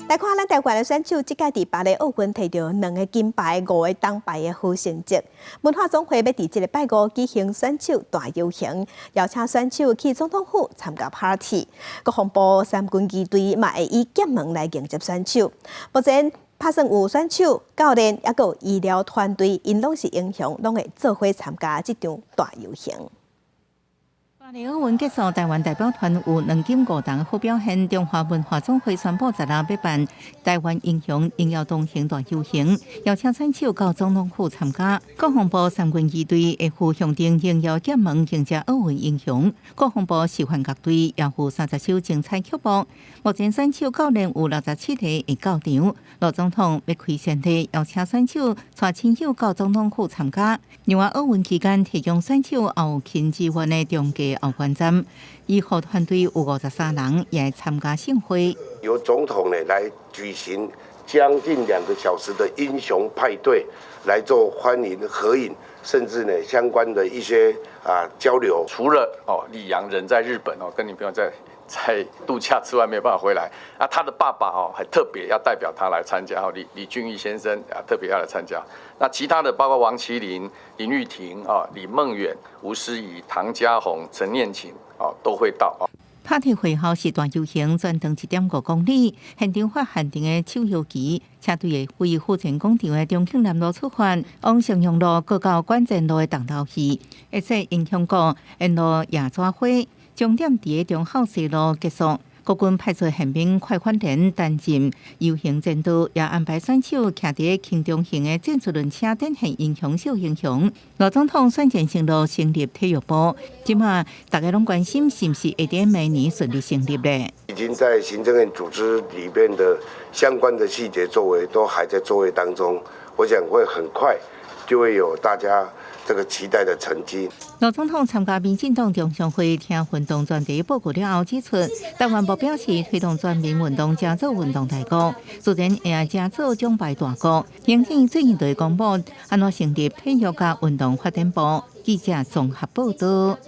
來看咱台灣的選手，這屆佇巴黎奧運提著兩个金牌、五个銅牌的好成績。文化總會欲佇這个拜五舉行選手大遊行，邀請選手去總統府參加 party。國防部三軍儀隊嘛會以劍門來迎接選手。目前拍算有選手、教練，抑閣有醫療團隊，𪜶攏是英雄，攏會做伙參加這場大遊行。巴黎奧運結束，台灣代表團有兩金五銅好表現。中華文化總會宣布，十六欲辦台灣英雄榮耀同行大遊行，邀請選手到總統府參加。國防部三軍儀隊會赴象徵榮耀劍門迎接奧運英雄。國防部示範樂隊也有30首精彩曲目。目前選手教練有67個會到場。盧總統欲開先例，邀請選手帶親友到總統府參加。另外，奧運期間提供選手後勤支援的中繼後援站，醫護團隊有53人也會參加盛會。由總統呢來舉行將近2個小時的英雄派對，來做歡迎合影，甚至呢相關的一些交流。除了哦李洋人在日本哦，跟女朋友在度假之外，沒有辦法回來。啊，他的爸爸哦還特別要代表他來參加哦，李李俊毅先生啊特別要來參加。那其他的包括王齊麟、林郁婷啊、李夢遠、吳思怡、唐家鴻、陳念琴啊都會到啊。 party 會後是大遊行，全長1.5公里，現場發限定的手搖旗，車隊會位府前廣場的中慶南路出發，往襄陽路過到館前路的重頭戲，會說英雄鼓沿路野紙花，終點佇忠孝西路結束。國軍派出憲兵快反連擔任遊行前導，也安排選手騎佇輕重型的戰術輪車展現英雄惜英雄。盧總統選前承諾成立體育部，這馬大家攏關心是毋是會佇明年順利成立咧？已經在行政院組織裡面的相關的細節作為都還在作業當中，我想會很快就會有大家這個期待的成績。盧總統參加民進黨中常會聽運動專題報告了後，指出，台灣目標是推動全民運動，成做運動大國，自然會成做獎牌大國。行政院最近就會公布按怎成立體育佮運動發展部。記者綜合報道。